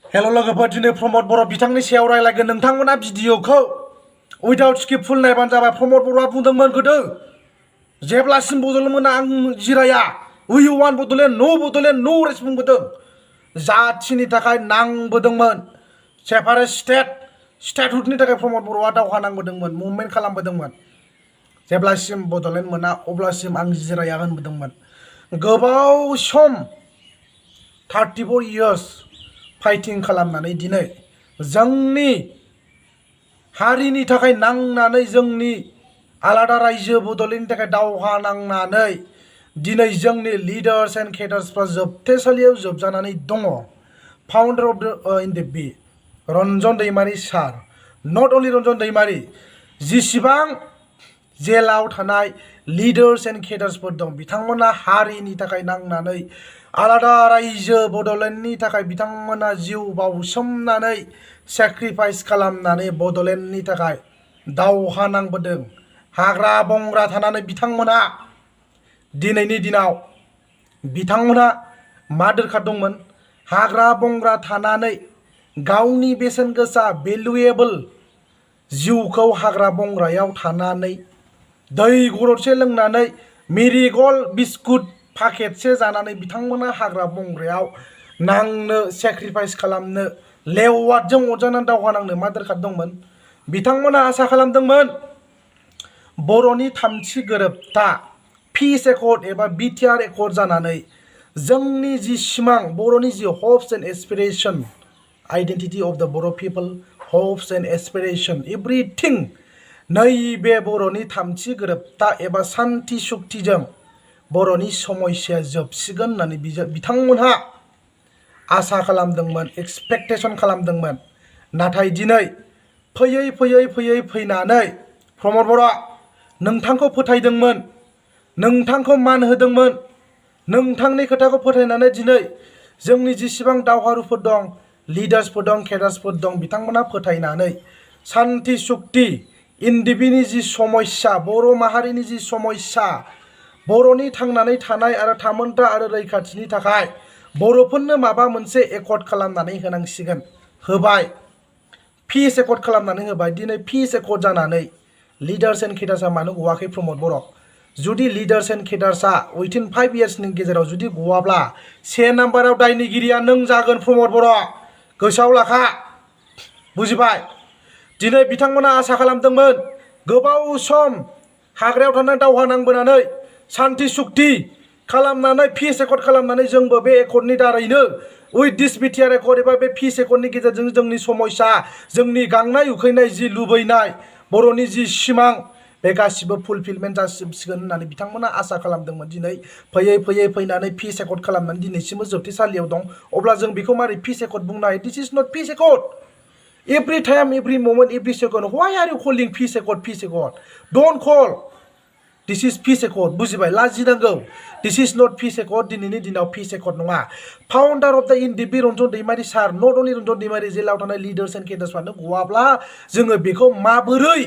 हेल' लोगोफोर दिनै प्रमद बर' बिथांनि सायाव रायलायगोन नोंथांमोना भिडिअखौ उइदाउट स्किप फुल नायबानो जाबाय। प्रमद बर'आ बुंदोंमोन गोदो जेब्लासिम बड'लेण्डमोना आं जिराया उइ वान बड'लेण्ड नो रेस बुंबोदों। जाथिनि थाखाय नांबोदोंमोन सेपारेट स्टेटहुडनि थाखाय प्रमद बर'आ दावहा नांबोदोंमोन मुभमेन्ट खालामबोदोंमोन। जेब्लासिम बड'लेण्ड मोना अब्लासिम आं जिराया होनबोदोंमोन। गोबाव सम 34 years फाइटिं खालामनानै दिनै जोंनि हारिनि थाखाय नांनानै जोंनि आलादा रायजो बड'लेण्डनि थाखाय दावहा नांनानै दिनै जोंनि लिडार्स एन्ड केडार्सफ्रा जोबथेसालियाव जोबजानानै दङ। Founder of the NDFB Ranjan Daimary sir, not only Ranjan Daimary, जिसिबां जेलाव थानाय लिडार्स एन्ड केडार्सफोर दं बिथांमोना हारिनि थाखाय नांनानै आलादा रायजो बड'लेण्डनि थाखाय बिथांमोना जिउ बाउसोमनानै सेक्रिफाइस खालामनानै बड'लेण्डनि थाखाय दावहा नांबोदों। हाग्रा बंग्रा थानानै बिथांमोना दिनैनि दिनाव बिथांमोना मा दोरखार दंमोन? हाग्रा बंग्रा थानानै गावनि बेसेन गोसा भेलुएबल जिउखौ हाग्रा बंग्रायाव थानानै दै गरदसे लोंनानै मेरिगल्ड बिस्कुट पाकेटसे जानानै बिथांमोना हाग्रा बंग्रायाव नांनो सेक्रिफाइस खालामनो लेवादजों अरजानानै दावहा नांनो मा दोरखार दंमोन? बिथांमोना आसा खालामदोंमोन बर'नि थामथि गोरोबथा पिस एकर्ड एबा बिटिआर एकर्ड जानानै जोंनि जि सिमां बर'नि जि हप्स एन्ड एसपिरेशन आइडेन्टिटी अफ द बर' पिपल हप्स एन्ड एसपिरेशन एभ्रिथिं नैबे बर'नि थामथि गोरोबथा एबा सान्थि सुक्तिजों बर'नि समस्याया जोबसिगोन होननानै बिथांमोनहा आसा खालामदोंमोन, एक्सपेक्टेशन खालामदोंमोन। नाथाय दिनै फैयै फैनानै प्रमद बर'आ नोंथांखौ फोथायदोंमोन, नोंथांखौ मान होदोंमोन, नोंथांनि खोथाखौ फोथायनानै दिनै जोंनि जेसेबां दावहारुफोर दं, लिडार्सफोर दं, केडार्सफोर दं बिथांमोना फोथायनानै सान्थि सुक्ति एनडिएफबिनि जि समस्या बर' माहारिनि जि समस्या बर'नि थांनानै थानाय आरो थामोन्था आरो रैखाथिनि थाखाय बर'फोरनो माबा मोनसे एकर्ड खालामनानै होनांसिगोन होबाय। पिस एकर्ड खालामनानै होबाय। दिनै पिस एकर्ड जानानै लिडार्स एन्ड केडार्सआ मानो गवाखै प्रमद बर'? जुदि लिडार्स एन्ड केडार्सआ उइथिन 5 yearsनि गेजेराव जुदि गवाब्ला से नाम्बाराव दायनिगिरिया नों जागोन प्रमद बर'। गोसोआव लाखा, बुजिबाय? दिनै बिथांमोना आसा खालामदोंमोन गोबाव सम हाग्रायाव थानानै दावहा नांबोनानै सान्थि सुक्ति खालामनानै पिस एकर्ड खालामनानै जोंबो बे एकर्डनि दारैनो उइथ दिस बिटिआर एकर्ड एबा बे पिस एकर्डनि गेजेरजों जोंनि समस्या जोंनि गांनाय उखैनाय जि लुबैनाय बर'नि जि सिमां बे गासिबो फुलफिलमेन्ट जाजोबसिगोन होननानै बिथांमोना आसा खालामदोंमोन। दिनै फैयै फैनानै पिस एकर्ड खालामनानै दिनैसिमबो जोबथेसालियाव दं। अब्ला जों बेखौ मारै पिस एकर्ड बुंनो हायो? This is not peace accord. Every time, every moment, every second, why are you calling peace accord, peace accord? Don't call. This is peace accord. बुजिबाय? लाजिनांगौ. This is not peace accord. दिनैनि दिनाव peace accord नङा. Founder of the NDFB Ranjan Daimary sir, not only Ranjan Daimary जेलाव थानाय leaders and केडार्सफ्रानो गवाब्ला जोङो बेखौ माबोरै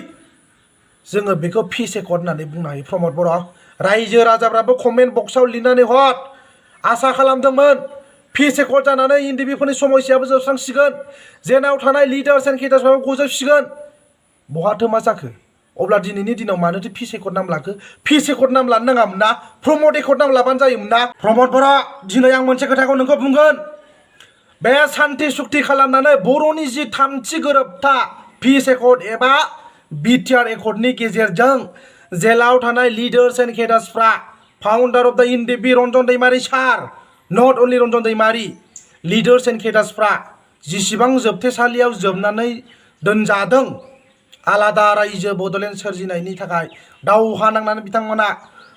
जोङो बेखौ peace accord होननानै बुंनो हायो? प्रमद बर' रायजो राजाफ्राबो कमेन्ट बक्सआव लिरनानै हर। आसा खालामदोंमोन पिस एकर्ड जानानै एनडिएफबिफोरनि समस्याबो जोबस्रांसिगोन, जेनाव थानाय लिडार्स एन्ड केडार्सफ्राबो गजोबसिगोन। बहाथो मा जाखो? अब्ला दिनैनि दिनाव मानोथो पिस एकर्ड नाम लाखो? पिस एकर्ड नाम लानो नाङामोन ना? प्रमद एकर्ड नाम लाबानो जायोमोन ना? प्रमद बर' दिनै आं मोनसे खोथाखौ नोंखौ बुंगोन। बे सान्थि सुक्ति खालामनानै बर'नि जि थामथि गोरोबथा पिस एकर्ड एबा बिटिआर एकर्डनि गेजेरजों जेलाव थानाय लिडार्स एन्ड केडार्सफ्रा founder of the NDFB Ranjan Daimary sir, not only Ranjan Daimary, leaders and केडार्सफ्रा जिसिबां जोबथेसालियाव जोबनानै दोनजादों आलादा रायजो बड'लेण्ड सोरजिनायनि थाखाय दावहा नांनानै बिथांमोना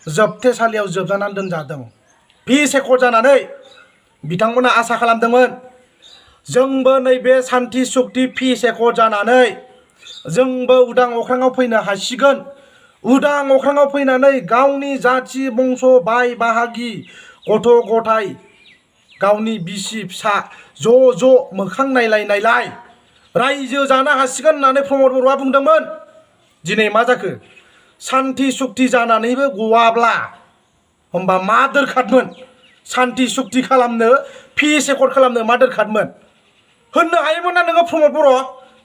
जोबथेसालियाव जोबजानानै दोनजादों। पिस एकर्ड जानानै बिथांमोना आसा खालामदोंमोन जोंबो नैबे सान्थि सुक्ति पिस एकर्ड जानानै जोंबो उदां अख्राङाव फैनो हासिगोन। उदां अख्राङाव फैनानै गावनि जाथि बंस' बाय बाहागि गथ' गथाय गावनि बिसि फिसा ज' मोखां नायलाय रायजो जानो हासिगोन होननानै प्रमद बर'आ बुंदोंमोन। दिनै मा जाखो? सान्थि सुक्ति जानानैबो गवाब्ला होमबा मा दोरखारमोन? सान्थि सुक्ति खालामनो, पिस एकर्ड खालामनो मा दोरखारमोन? होननो हायोमोन ना नोङो प्रमद बर'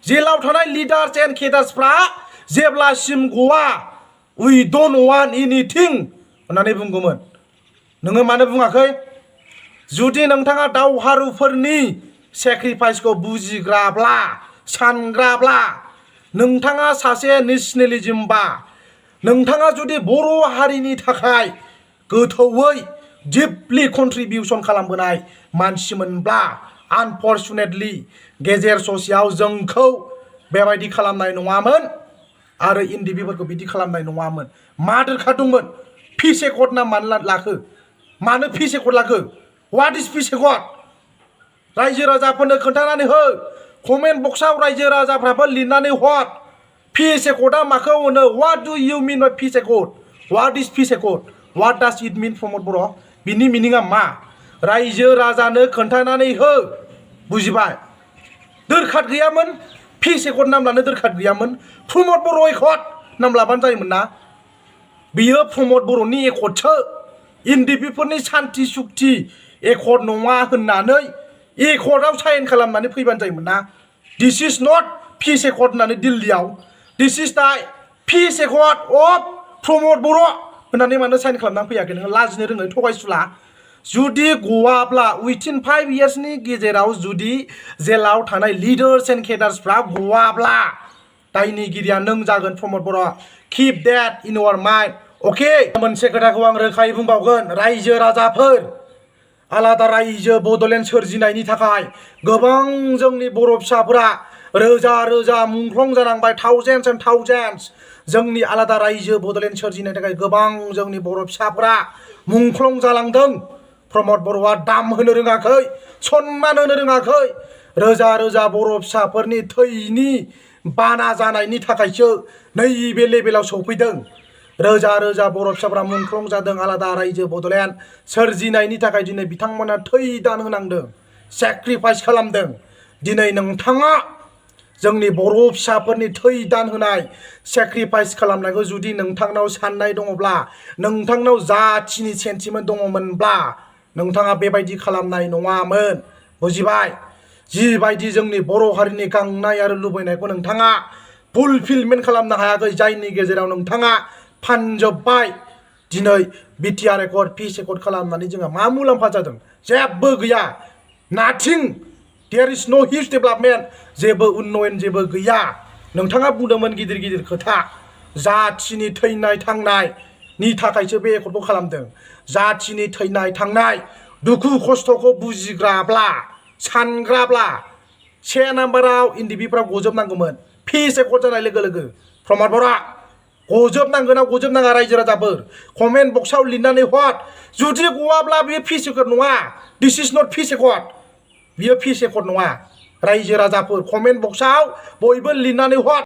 जेलाव थानाय लिडार्स एन्ड केडार्सफ्रा जेब्लासिम गवा उइ डन्ट वान्ट एनिथिं होननानै बुंगौमोन नोङो मानो बुङाखै जुदि नोंथाङा दावहारुफोरनि सेक्रिफाइसखौ बुजिग्राब्ला सानग्राब्ला नोंथाङा सासे नेशनेलिज्मबा नोंथाङा जुदि बर' हारिनि थाखाय गोथौयै दिपलि कन्ट्रिबिउसन खालामबोनाय मानसिमोनब्ला आनफर्चुनेटलि गेजेर ससेयाव जोंखौ बेबायदि खालामनाय नङामोन आरो इन्डिभिफोरखौ बिदि खालामनाय नङामोन मा दरखार दंमोन पिस एकर्ड ना मानो लाखो मानो पिस एकर्ड लाखो व्हाट इज पिस एकर्ड रायजो राजाफोरनो खोन्थानानै हो कमेन्ट बक्सआव रायजो राजाफ्राबो लिरनानै हर पिस एकर्डआ माखौ होनो what do you mean by peace accord what is peace accord what does it mean Pramod बर' बिनि मिनिङा मा रायजो राजानो खोन्थानानै हो बुजिबाय दोरखार गैयामोन पिस एकर्ड नाम लानो दोरखार गैयामोन प्रमद बर' एकर्ड नाम लाबानो जायोमोन ना बियो प्रमद बर'नि एकर्डसो इन्डिभिफोरनि सान्थि सुक्ति एकर्ड नङा होननानै एकर्डआव साइन खालामनानै फैबानो जायोमोन ना दिस इज नट पिस एकर्ड होननानै दिल्लीयाव दिस is the piece accord of प्रमद बर' होननानै मानो साइन खालामनानै फैयाखै नोङो लाजिनो रोङै थगायसुला जुदि गवाब्ला उइथिन 5 इयार्सनि गेजेराव जुदि जेलाव थानाय लिडार्स एन्ड केडार्सफ्रा गवाब्ला दायनिगिरिया नों जागोन प्रमद बर' किप देट इन इउर माइन्ड अके मोनसे खोथाखौ आं रोखायै बुंबावगोन रायजो राजाफोर आलादा रायजो बड'लेण्ड सोरजिनायनि थाखाय गोबां जोंनि बर' फिसाफोरा रोजा रोजा मुंख्लं जानांबाय थाउजेन्डस एन्ड थाउजेन्डस जोंनि आलादा रायजो बड'लेण्ड सोरजिनायनि थाखाय गोबां जोंनि बर' फिसाफोरा मुंख्लं जालांदों प्रमद बर'आ दाम होनो रोङाखै सन्मान होनो रोङाखै रोजा रोजा बर' फिसाफोरनि थैनि बाना जानायनि थाखायसो नैबे लेभेलाव सौफैदों रोजा रोजा बर' फिसाफोरा मुंख्लं जादों आलादा रायजो बड'लेण्ड सोरजिनायनि थाखाय दिनै बिथांमोना थै दान होनांदों सेक्रिफाइस खालामदों दिनै नोंथाङा जोंनि बर' फिसाफोरनि थै दान होनाय सेक्रिफाइस खालामनायखौ जुदि नोंथांनाव साननाय दङब्ला नोंथांनाव जाथिनि सेन्टिमेन्ट दङमोनब्ला नोंथाङा बेबायदि खालामनाय नङामोन बुजिबाय जिबायदि जोंनि बर' हारिनि गांनाय आरो लुबैनायखौ नोंथाङा फुलफिलमेन्ट खालामनो हायाखै जायनि गेजेराव नोंथाङा फानजोब्बाय दिनै बिटिआर एकर्ड पिस एकर्ड खालामनानै जोंहा मा मुलाम्फा जादों जेबो गैया नाथिं देयर इज नो हिउज डेभेलपमेन्ट जेबो उन्नयन जेबो गैया नोंथाङा बुंदोंमोन गिदिर गिदिर खोथा जाथिनि थैनाय थांनायनि थाखायसो बे एकर्डखौ खालामदों जाथिनि थैनाय थांनाय दुखु खस्थ'खौ बुजिग्राब्ला सानग्राब्ला 1 नाम्बाराव इन्डिभिफ्रा गजोबनांगौमोन पिस एकर्ड जानाय लोगो लोगो प्रमद बर' गजोबनांगोना गजोबनाङा रायजो राजाफोर कमेन्ट बक्सआव लिरनानै हर जुदि गवाब्ला बेयो पिस एकर्ड नङा दिस इज नट पिस एकर्ड बियो पिस एकर्ड नङा रायजो राजाफोर कमेन्ट बक्सआव बयबो लिरनानै हर